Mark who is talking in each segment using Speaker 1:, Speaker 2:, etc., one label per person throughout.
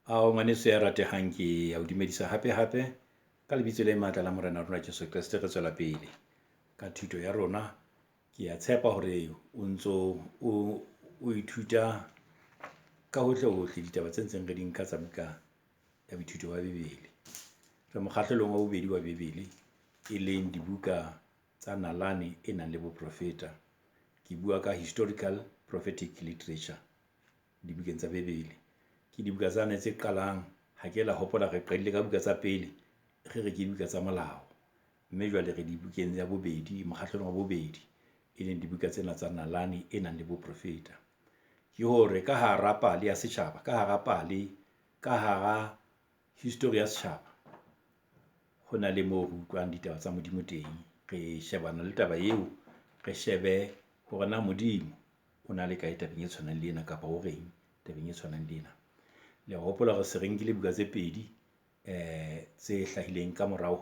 Speaker 1: Ao ngwaneso ya ratehang, ke ao dumedisa hape hape ka lebitso le matla la Morena wa rona Jesu Kreste. Re tswela pele ka thuto ya rona. Ke a tshepa hore o ntso o ithuta ka hohle hohle ditaba tse ntseng re di nka tsa buka ya boithuto ba Bebele. Re mokgahlelong wa bobedi wa Bebele, e leng dibuka tsa nalane e nang le boprofeta. Ke bua ka historical prophetic literature dibukeng tsa Bebele. Ke dibuka tsane tse qalang, ha ke la hopola re qadile ka buka tsa pele, re re ke buka tsa molao. Mme jwale re dibukeng ya bobedi, mokgahlelong wa bobedi. E leng dibuka tsena tsa nalane e nang le boprofeta. Ke hore ka hara pale ya setjhaba, ka hara pale, ka hara history ya setjhaba. Ho na le moo re utlwang ditaba tsa Modimo teng. Re shebana le taba eo, re shebe hore na Modimo o na le kae tabeng e tshwanang le ena, kapa o reng tabeng e tshwanang le ena. Le a hopola hore se re nkile buka tse pedi tse hlahileng ka morao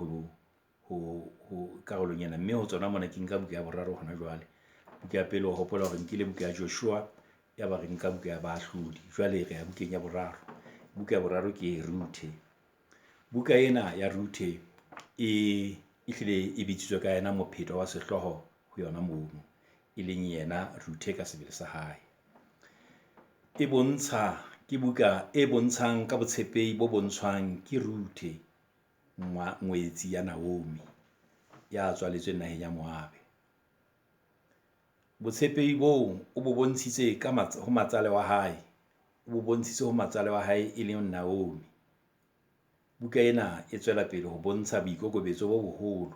Speaker 1: ho karolong ena. Mme ho tsona mona ke nka buka ya boraro hona jwale. Buka ya pele wa hopola hore nkile buka ya Joshua, ya ba re nka buka ya Baahlodi. Jwale re ya bukeng ya boraro. Buka ya boraro ke Ruthe. Buka ena ya Ruthe e ehlile e bitsitswe ka yena mophetwa wa sehlooho ho yona mono, e leng yena Ruthe ka sebele sa hae. E bontsha, ke buka e bontshang ka botshepehi bo bontshwang ke Ruthe, ngwetsi ya Naomi ya tswaletsweng naheng ya Moabe. Botshepehi boo o bo bontshitse ka ho matsale wa hae, o bo bontshitse ho matsale wa hae e leng Naomi. Buka ena e tswela pele ho bontsha boikokobetso bo boholo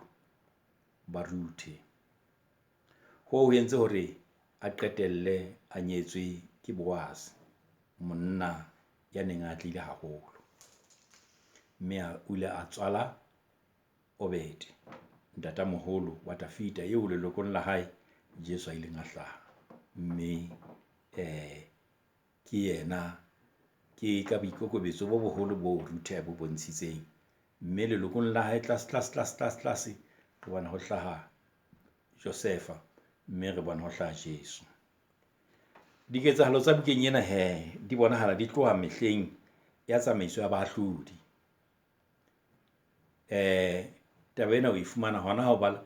Speaker 1: ba Ruthe. Hoo ho entse hore a qetelle a nyetswe ke Boazi, monna ya neng a atlehile haholo. Mme a, o ile a tswala Obede, ntatamoholo wa Dafita eo lelokong la hae Jesu a ileng a hlaha. Mme ke yena, ke ka boikokobetso bo boholo bo Ruthe a bo bontshitseng. Mme lelokong la hae tlase, tlase, tlase, tlase, tlase re bona ho hlaha Josefa, mme re bona ho hlaha Jesu. Diketsahalo tsa bukeng ena hee, di bonahala di tloha mehleng ya tsamaiso ya baahlodi. Taba ena oe fumana hona ha o bala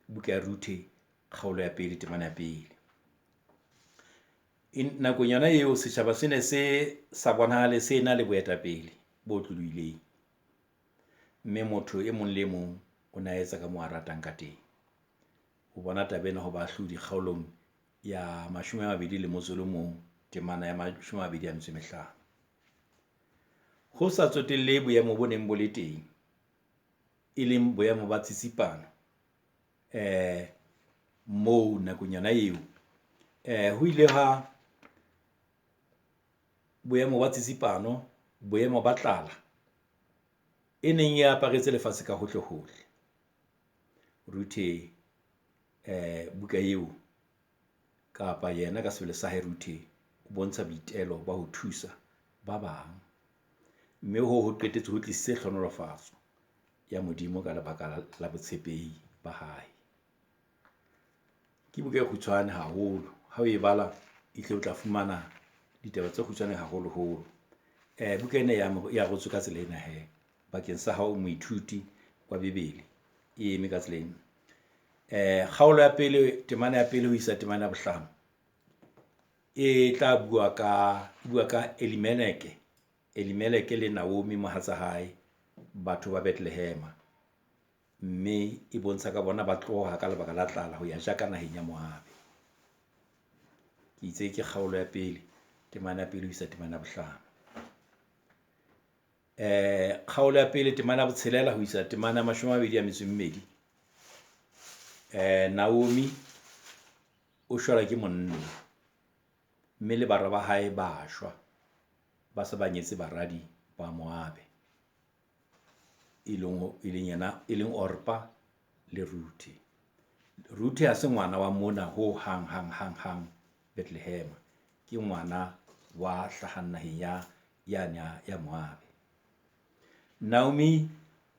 Speaker 1: buka ya Ruthe kgaolo ya pele, temana ya pele. Nakong yona eo setjhaba se ne se sa bonahale se na le boetapele bo otlolohileng. Mme motho e mong le e mong o na etsa ka moo a ratang ka teng. O bona taba ena ho Baahlodi kgaolong ya 21, temana ya 25. Ho sa tsotellehe boemo bo neng bo le teng, e leng boemo ba tsitsipano moo nakong yona eo. Ho ile ha boemo ba tsitsipano, boemo ba tlala e neng e aparetse lefatshe ka hohle hohle. Ruthe buka eo kapa yena ka sebele sa hae Ruthe o bontsha boitelo ba ho thusa ba bang. Mme hoo ho qetetse ho tlisitse hlohonolofatso ya Modimo ka lebaka la botshepehi ba hae. Ke buka e kgutshwane haholo. Ha oe bala, ehlile o tla fumana ditaba tse kgutshwane haholoholo. Buka ena e arotswe ka tsela ena hee, bakeng sa hao moithuti wa Bebele. E eme ka tsela ena. Kgaolo ya pele, temana ya pele ho isa temana ya bohlano, e tla bua ka, e bua ka Elimeleke, Elimeleke le Naomi mohatsa hae, batho ba Bethlehema. Mme e bontsha ka bona ba tloha ka lebaka la tlala ho ya jaka naheng ya Moabe. Ke itse ke kgaolo ya pele, temana ya pele ho isa temana ya bohlano. Kgaolo ya pele temana ya botshelela ho isa temana ya 22. Naomi o shwelwa ke monna, mme le bara ba hae ba shwa. Ba se ba nyetse baradi ba Moabe. E leng e leng yena, e leng Orpa le Ruthe. Ruthe ha se ngwana wa mona ho hang hang hang hang Bethlehema. Ke ngwana wa hlahang naheng ya yane ya Moabe. Naomi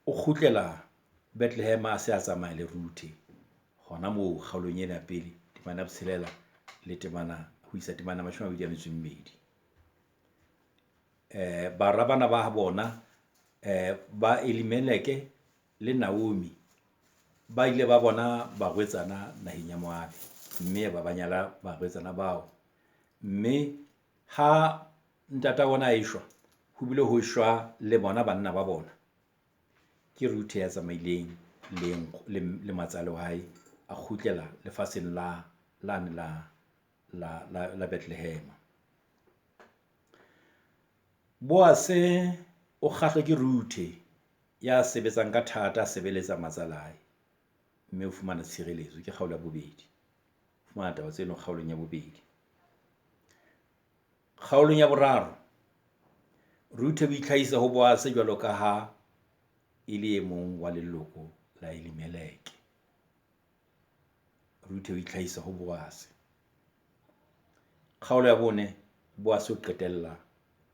Speaker 1: o kgutlela Bethlehema a se a tsamaya le Ruthe hona moo kgaolong ena ya pele, temana ya botshelela le temana ho isa temana ya 22. Bara bana ba bona ba Elimeleke le Naomi ba ile ba bona barwetsana naheng ya Moabe. Mme ba ba nyala barwetsana bao. Mme ha ntata bona a eshwa, ho bile ho shwa le bona banna ba bona. Ke Ruthe ya tsamaileng le matsale wa hae, a kgutlela lefatsheng la lane la Bethlehema. Boase o kgahlwa ke Ruthe ya sebetsang ka thata, a sebeletsa matsalae. Mme o fumana tshireletso, ke kgaolo ya bobedi. O fumana taba tseno kgaolong ya bobedi. Kgaolong ya boraro, Ruthe o itlhahisa ho Boase jwalo ka ha e le e mong wa leloko la Elimeleke. Ruthe o itlhahisa ho Boase. Kgaolo ya bone, Boase o qetella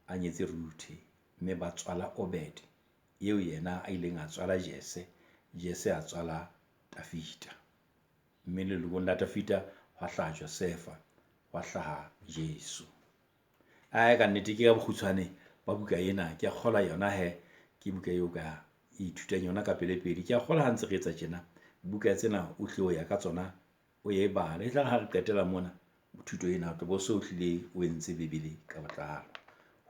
Speaker 1: a nyetse Ruthe, mme ba tswala Obede eo yena a ileng a tswala Jese. Jese a tswala Dafita. Mme lelokong la Dafita hwa hlaha Josefa, hwa hlaha Jesu. Ae kannete ke ka bokgutshwane ba buka ena. Ke a kgolwa yona hee ke buka eo ka ithutang yona ka pele pele. Ke a kgolwa ha ntse re etsa tjena, buka tsena o hlile o ya ka tsona, o e bale. E tlare ha re qetela mona thuto ena, o tla bo so hlile o entse Bebele ka botlalo.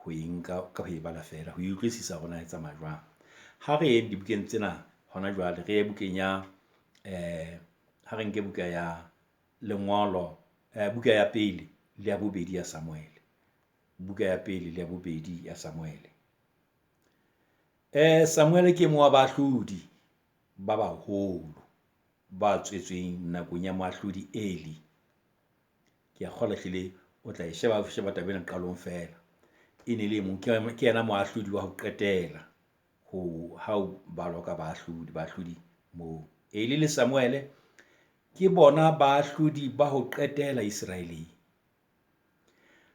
Speaker 1: Ho e nka ka ho e bala feela, ho e utlwisisa hore na e tsamaya jwang. Ha re yeng dibukeng tsena hona jwale, re ye bukeng ya ha re nke buka ya lengolo, buka ya pele le ya bobedi ya Samuele. Buka ya pele le ya bobedi ya Samuele. Samuele ke e mong wa baahlodi ba baholo ba tswetsweng nakong ya moahlodi Eli. Ke a kgolwa ehlile o tla e sheba, o sheba taba ena qalong feela. E ne le e mong, ke yena moahlodi wa ho qetela ho ha o balwa ka baahlodi, baahlodi moo. Eli le Samuele ke bona baahlodi ba ho qetela Iseraeleng.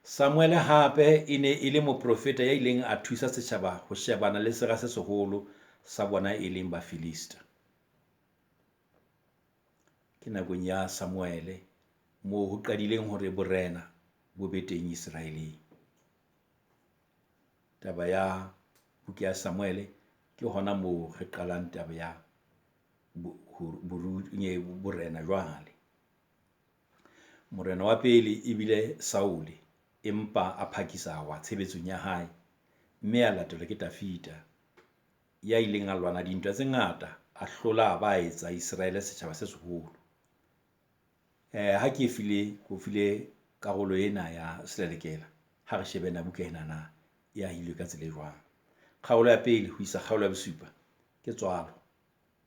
Speaker 1: Samuele hape e ne e le moprofeta ya ileng a thusa setjhaba ho shebana le sera se seholo sa bona e leng Bafilista. Ke nakong ya Samuele moo ho qadileng hore borena bo be teng Iseraeleng. Taba ya buka ya Samuele ke hona moo re qalang taba ya borena jwale. Morena wa pele ebile Saule, empa a phakisa a wa tshebetsong ya hae, mme a latelwa ke Dafita, ya ileng a lwana dintwa tse ngata, a hlola a ba a etsa Iseraele setjhaba se seholo. Ha ke file, ke o file karolo ena ya selelekela, ha re shebe na buka ena na e ahilwe ka tsela e jwang. Kgaolo ya pele ho isa kgaolo ya bosupa ke tswalo.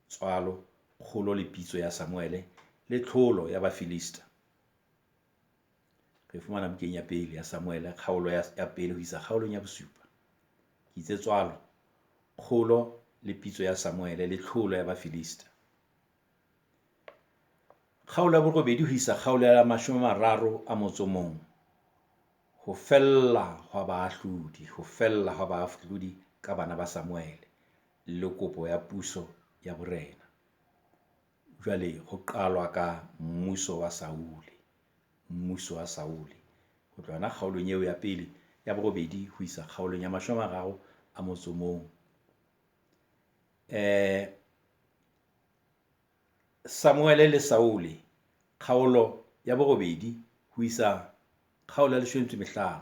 Speaker 1: Tswalo, kgolo le pitso ya Samuele le tlholo ya Bafilista. Re fumana bukeng ya pele ya Samuele kgaolo ya pele ho isa kgaolong ya bosupa. Ke itse tswalo, kgolo le pitso ya Samuele le tlholo ya Bafilista. Kgaolo ya borobedi ho isa kgaolo ya 31, ho fella hwa baahlodi, ho fella hwa baahlodi ka bana ba Samuele le kopo ya puso ya borena. Jwale ho qalwa ka mmuso wa Saule, mmuso wa Saule. Ho tloha hona kgaolong eo ya pele ya borobedi ho isa kgaolong ya 31. Samuele le Saule, kgaolo ya borobedi ho isa kgaolo ya 15.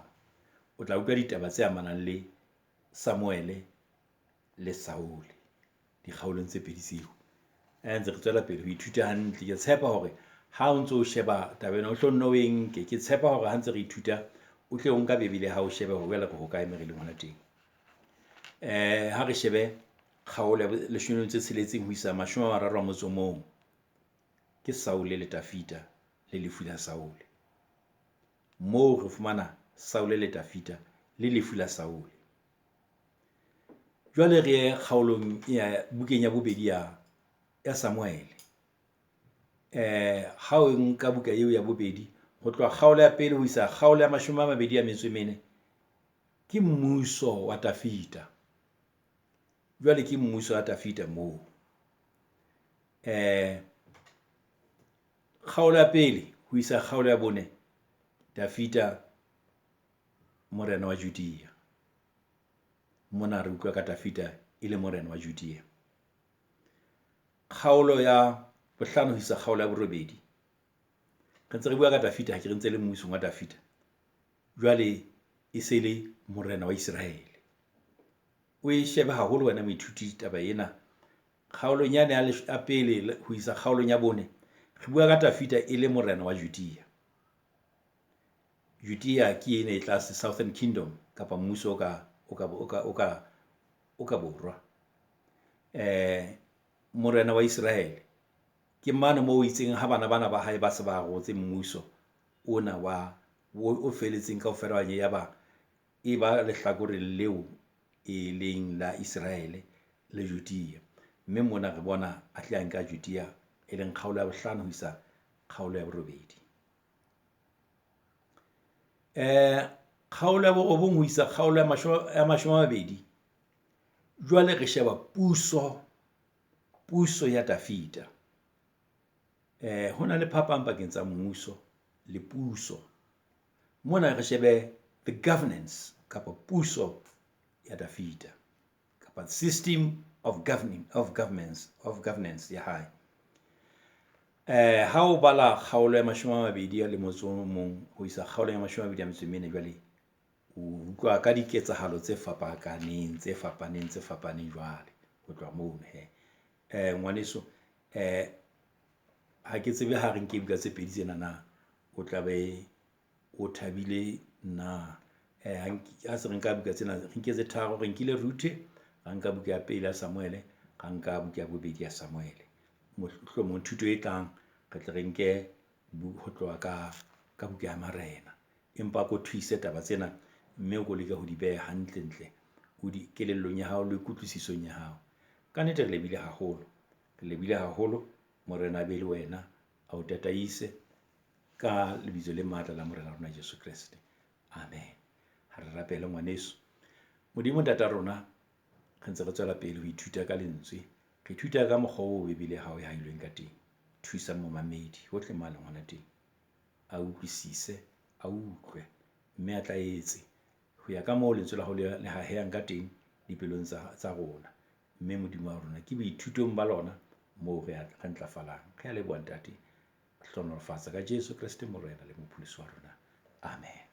Speaker 1: O tla utlwa ditaba tse amanang le Samuele le Saule dikgaolong tse pedi tseo. Ntse re tswela pele ho ithuta hantle. Ke tshepa hore ha o ntso sheba taba ena, o hlo nno o e nke. Ke tshepa hore ha ntse re ithuta, o hle o nka Bebele ya hao, o shebe hore jwale re hokae moo re leng hona teng. Ha re shebe kgaolo ya 16 ho isa 31, ke Saule le Dafita le lefu la Saule. Moo re fumana Saule le Dafita le lefu la Saule. Jwale re ye kgaolong ya bukeng ya bobedi ya Samuele. Ha o nka buka eo ya bobedi, ho tloha kgaolo ya pele ho isa kgaolo ya 24, ke mmuso wa Dafita. Jwale ke mmuso wa Dafita moo. Kgaolo ya pele ho isa kgaolo ya bone, Dafita morena wa Judea. Mona re utlwa ka Dafida e le morena wa Judea. Kgaolo ya bohlano ho isa kgaolo ya borobedi. Re ntse re bua ka Dafida, ha ke re ntse le mmusong wa Dafida. Jwale e se le morena wa Iseraele. O e shebe haholo wena moithuti taba ena. Kgaolong yane ya pele ho isa kgaolong ya bone, re bua ka Dafida e le morena wa Judea. Judea ke ena e tlase, Southern Kingdom, kapa mmuso o ka borwa. Morena wa Iseraele ke mane moo itseng ha bana bana ba hae ba se ba arotse mmuso ona wa o felletseng kaofela, ya ba e ba lehlakoreng leo e leng la Iseraele le Judea. Mme mona re bona a tle a nka Judea, e leng kgaolo ya bohlano ho isa kgaolo ya borobedi. Kgaolo ya borobong ho isa kgaolo ya mashome a mabedi. Jwale re sheba puso ya Dafida. Ho na le phapang pakeng tsa mmuso le puso. Mona re shebe the governance kapa puso ya Dafida, kapa system of governing of governments of governance ya hae. Ha o bala kgaolo ya mashome a mabedi le motso o mong ho isa kgaolong ya mashome a mabedi a metso e mene, jwale o utlwa ka diketsahalo tse fapakaneng, tse fapaneng, tse fapaneng jwale ho tloha mono hee. Ngwaneso, ha ke tsebe ha re nke buka tse pedi tsena na o tla be o thabile na? Ha se re nka buka tsena, re nke tse tharo. Re nkile Ruthe, ra nka buka ya pele ya Samuele, ra nka buka ya bobedi ya Samuele. Mohlomong thuto e tlang re tle re nke ho tloha ka buka ya Marena. Empa a ko thuise taba tsena, mme o ko leke ho di beha hantle ntle, o di kelellong ya hao le kutlwisisong ya hao. Ka nnete re lebohile haholo, re lebohile haholo. Morena a be le wena, a o tataise ka lebitso le matla la Morena rona Jesu Kreste. Amen. Ha re rapele ngwaneso. Modimo Ntata rona, re ntse re tswela pele ho ithuta ka lentswe. Re ithuta ka mokgwa oo Bibele ya hao e hahilweng ka teng. Thusa momamedi hohle mo a leng hona teng, a utlwisise, a utlwe, mme a tla etse ho ya ka moo lentswe la hao le hahehang ka teng dipelong tsa rona. Mme Modimo wa rona, ke boithutong ba lona moo re ntlafalang. Re a leboha Ntate. Hlohonolofatsa ka Jesu Kreste Morena le Mopholosi wa rona. Amen.